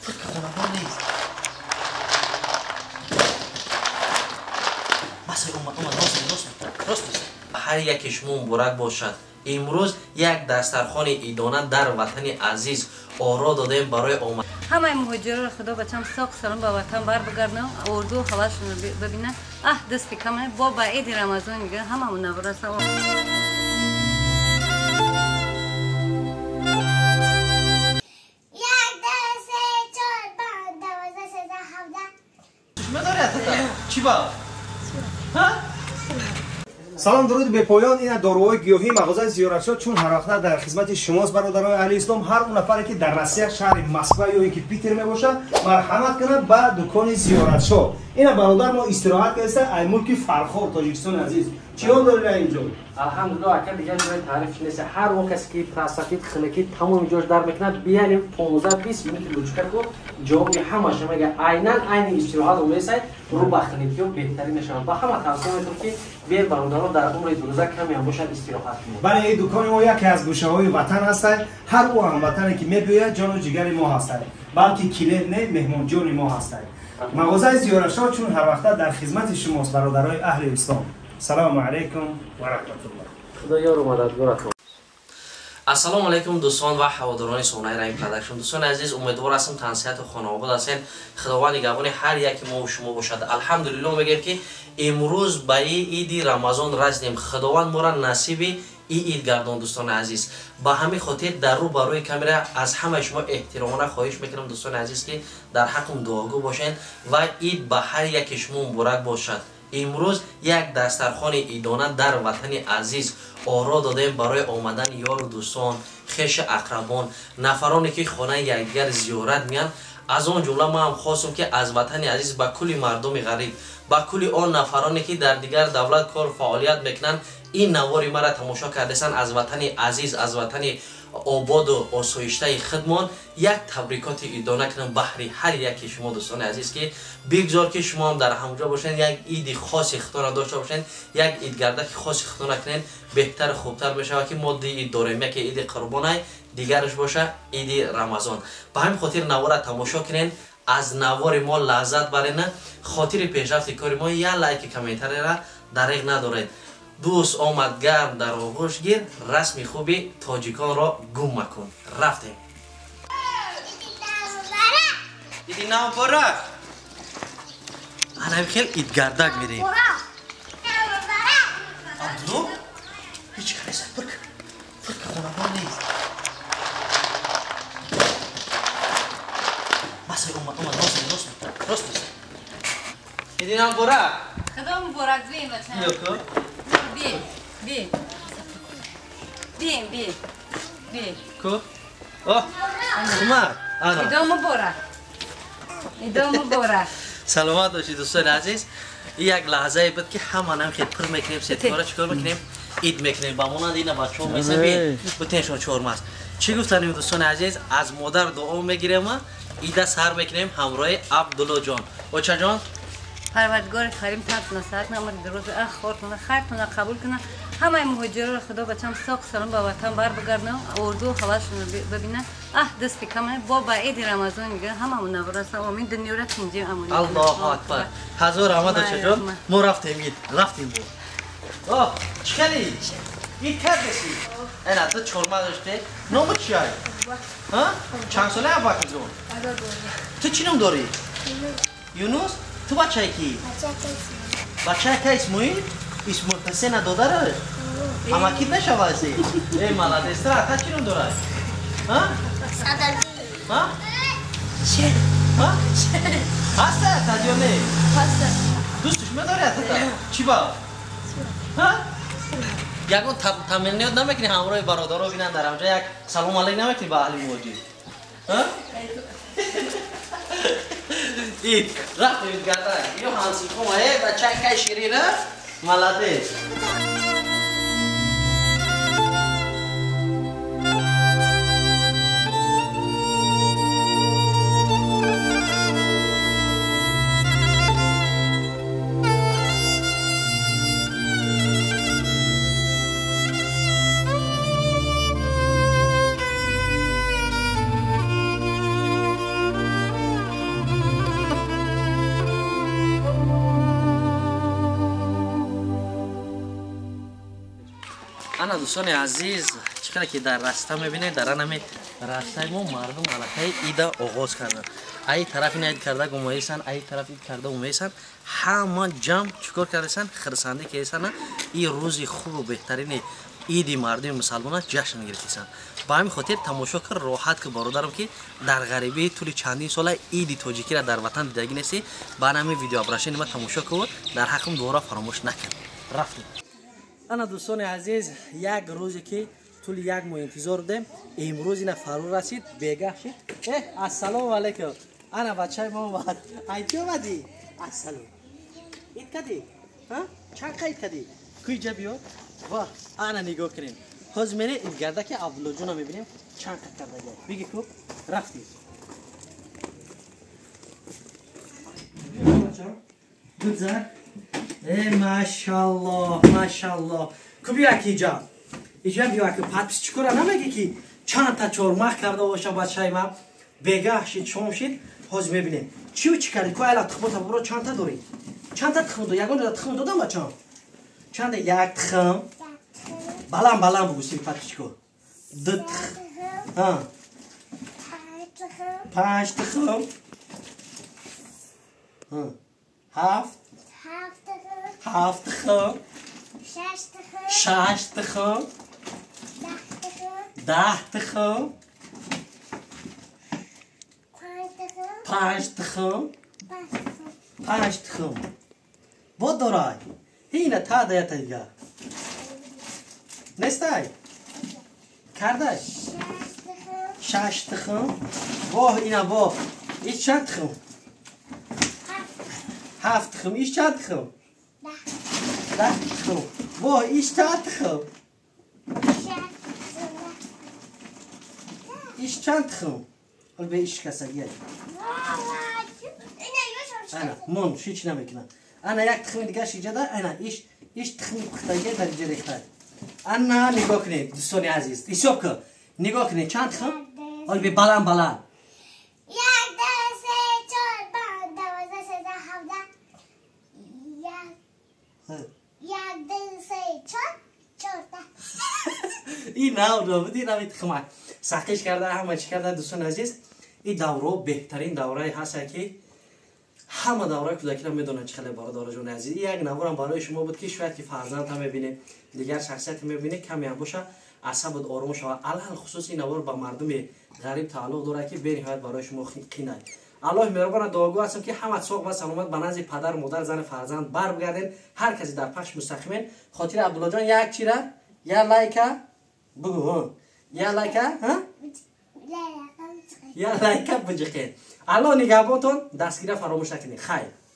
Фирка хонабон нест. Басай омад, омад, рост, рост, рост. Ҳар яке шумо муборак бошад. Имрӯз як дастархони идона дар ватани азиз оро додем барои омад. Ҳамаи муҳоҷироро худо бачам соқ салом ба ватан бар бигардонам, орду ҳавасшонро бибинам. Аҳ, дасти кама бо ба иди Рамазон дига ҳамамон набарасам. Як, ду, се, чор, панҷ, 12, 13, 17. Медорӣ атата? Чӣ ба? Ҳа? Салом, дуруди бепоён. Ина доруҳои гиёҳии мағозаи Зиёратшо чун ҳарвақта дар хизмати шумост, бародарони аҳли ислом. Ҳар он нафаре ки дар Россия, шаҳри Москва ё ин ки Питер мебошад, марҳамат кунад ба дукони Зиёратшо. Ина бародар мо истироҳат кардааст ай мулки Фархор, Тоҷикистони азиз. Чиҳо доред инҷо? Алҳамдулиллоҳ, ака, дигар ҷои таъриф нест. Ҳар он касе ки простатит, хунукӣ, тамоми ҷош дар мекунад, биярем 15-20 минути лучка ку ҷавоби ҳамаша мега. Айнан айни истироҳат омесай, рӯ ба хунукиё беҳтарин мешавад. Ба ҳама тавсия метавон ки биер бародарон дар умри дурӯза каме ҳам бошад истироҳат кунед. Бале, ин дукони мо яке аз гӯшаҳои ватан ҳастад. Ҳар ӯ ҳамватане ки мебиёяд, ҷону ҷигари мо ҳастад, балки килет не, меҳмонҷони мо ҳастад. Мағозаи Зиёратшо чун ҳарвақта дар хизмати шумост, бародарои аҳли ислом. Салому алайкум ва раҳматуллоҳ. Худо ёру мададгоратон. Ассалому алайкум, дӯстон ва ҳаводорони Сонаи Раим Продакшн. Дӯстони азиз, умедвор ҳастам тансиҳату хонаобод ҳастед. Худованд нигаҳбони ҳар яки мо шумо бошад. Алҳамдулиллоҳ мегӯем ки имрӯз ба иди Рамазон расидем. Худованд моро насиби ид гардон, дӯстони азиз. Ба ҳамин хотир дар рӯ ба рӯи камера аз ҳамаи шумо эҳтиромона хоҳиш мекунам, дӯстони азиз, ки дар ҳаққум дуогӯ бошед ва ид ба ҳар яки шумо муборак бошад. Имрӯз як дастархони идона дар ватани азиз оро додем барои омадани ёру дӯстон, хешу ақрабон, нафароне ки хонаи якдигар зиёрат меянд. Аз он ҷумла ман ҳам хостум ки аз ватани азиз ба кулли мардуми ғариб, ба кулли он нафароне ки дар дигар давлат кор фаъолият мекунанд, ин навори маро тамошо кардастанд, аз ватани азиз, аз ватани ободу осоиштаи худмон як табрикоти идона кунам баҳри ҳар яки шумо, дӯстони азиз, ки бигзор ки шумо ҳам дар ҳамҷо бошед, як иди хоси худтонро дошта бошед, як идгардаки хоси худтонро кунед, беҳтару хубтар мешавад ки мо ду ид дорем, яке иди Қурбонай, дигараш боша иди Рамазон. Ба ҳамин хотир навора тамошо кунед, аз навори мо лаззат барена, хотири пешрафти кори мо як лайки комментарияра дареғ надоред. Дӯст омад, гарм дар оғӯш гир, расми хуби тоҷиконро гум макун. Рафтем. Иди нав муборак. Анами хел идгардак мерем. Абдулло, ҳеҷ кас фирк фирк хонабон нест. Басай омад, омад, рост, рост, рост. Иди нав муборак. Худо муборак бин, бачам. Биё. Би, би. Би, би. Би. Ку? О, омад. Ана. Идо муборак. Идо муборак. Саломат бошед, дӯстони азиз. Ин як лаҳзае буд ки ҳама нам хел пур мекунем, сеткора чикор мекунем, ид мекунем. Ба монанди ина бачаҳо месаби, бутеншон чормаст. Чӣ гуфтанем, дӯстони азиз, аз модар дуо мегирем, ида сар мекунем ҳамроҳи Абдуллоҷон. Очаҷон, Парвардигори карим тартона саат намад дуруз ах хортона хайртона қабул кунад. Ҳамаи муҳоҷироро худо бачам соқ салом ба ватан бар бигардонам, орду ҳавасшонро бибинам. Аҳ, дасти кама бо ба иди Рамазон дига ҳамамон набарасам. Омин, дунёра тинҷи амонӣ. Аллоҳу акбар. Ҳазор раҳмат, очаҷон. Мо рафтем ид, рафтем бо. О, чӣ кардӣ? Ид кардеси? Ана ту чорма доште. Номи чи ай? Ҳа? Чанд сола Абубакрҷон? Ту чӣ ном дорӣ? Юнус? Ту бачаи кӣ? Бачаи ка Исмоил? Исмоил Ҳусена додараш? Амакит мешаваси? Э, молодец. Ту ата чӣ ном дорад? Ҳа? Ҳа? Ҳа? Ҳаста ата ё не? Дӯсташ медорӣ атата? Чӣ ба? Ҳа? Ягон таманниёт намекунӣ ҳамроҳи бародаро бинанд дар ҳамҷо, як салом алайк намекунӣ ба аҳли муҳоҷир? Ҳа? Ид, рафтем идгарда. Ё ҳамсинфома, э, бачаи кай ширин, а? Молодец. Дӯстони азиз, чӣ қадар ки дар раста мебинед, дар анами растаи мо мардум аллакай ида оғоз карданд. Ай тараф ин ид карда гумоисан, ай тараф ид карда умесан, ҳама ҷамъ чикор кардасан, хирсандӣ кардасан. Ин рӯзи хубу беҳтарини иди мардуми мусалмона ҷашн гирифтасан. Ба ҳамин хотир тамошо кар, роҳат ки бародарам, ки дар ғарибии тӯли чандин сола иди тоҷикиро дар ватан дидагӣ нестӣ, ба ҳамин видеообращение ма тамошо кун, дар ҳаққам дуора фаромӯш накун. Рафтем. Ана дӯстони азиз, як рӯзе ки тӯли як моҳ интизор будем, имрӯз ина фаро расид, бегаҳ шид. Ассалому алайкум. Ана бачаи мо омад. Ай ки омадӣ? Ассалом. Ид кадӣ? Чанд қа ид кадӣ? Куҷа биё? Ва ана нигоҳ кунем. Ҳозир мере идгарда ки Абдуллоҷонро мебинем чанд қа кардага. Биги ку рафтем. Гузар. Машаллоҳ, машаллоҳ. Ку биё ки иҷа. Иҷа биё ки подписчикора намеги ки чанд та чормах карда боша бачаи ман. Бегаҳ шид, шом шид, ҳозир мебинем. Чиу чӣ кардӣ? Ку айла тухмота буро чанд та дорӣ? Чанд та тухм дорӣ? Ягон ҷода тухм додам бачам? Чанд як тухм? Баланд баланд бугӯ сири подписчико. Ду тухм. Ҳа. Панҷ тухм. Ҳа. Ҳафт. Ҳафт тухм. Шаш тухм. 10 тухм. 5 тухм. 5 тухм. Бод дорай. Ҳина та даята дига. Нестай? Кардай? 6 тухм. Воҳ ина воҳ. Иш чанд тухм? 7 тухм. Иш чанд тухм? 10 тухм. Воҳ иш чанд тухм? Иш чанд тухм? Ҳол бе иш касагия. Ана, мон ҳеч намекунад. Ана як тухми дигараш иҷа да, ана иш тухми пухтагия дар иҷа рехта. Ана нигоҳ кунед, дӯстони азиз. Ҳисоб кун. Нигоҳ кунед, чанд тухм? Ҳол бе баланд баланд. 1 2 3 4 5 12 13 17 1 2 3 4 4 та. Ин нав буд, ин нави тухмак. Сақиш карда, ҳама чӣ карда, дӯстони азиз. Ин давро беҳтарин даврае ҳаст ки ҳама давраи кӯдакиро медонанд чӣ хеле бародароҷони азиз. Як наворам барои шумо буд ки шояд ки фарзандам мебинед, дигар шахсияте мебинед, каме ҳам боша асабот ором шавад. Алалхусус ин навор ба мардуми ғариб тааллуқ дорад ки бениҳоят барои шумо қинай. Аллоҳ меҳрубона дуогӯ ҳастам ки ҳама соғ ва саломат ба назди падар, модар, зану фарзанд баргарден. Ҳар касе дар пахш мустақимен. Хотири Абдуллоҷон як чира, я лайка бугӯ, я лайка, ҳа? Я лайка биҷиқед. Аллоҳ нигаҳбонтон, дастгирия фаромӯш накунед. Хайр.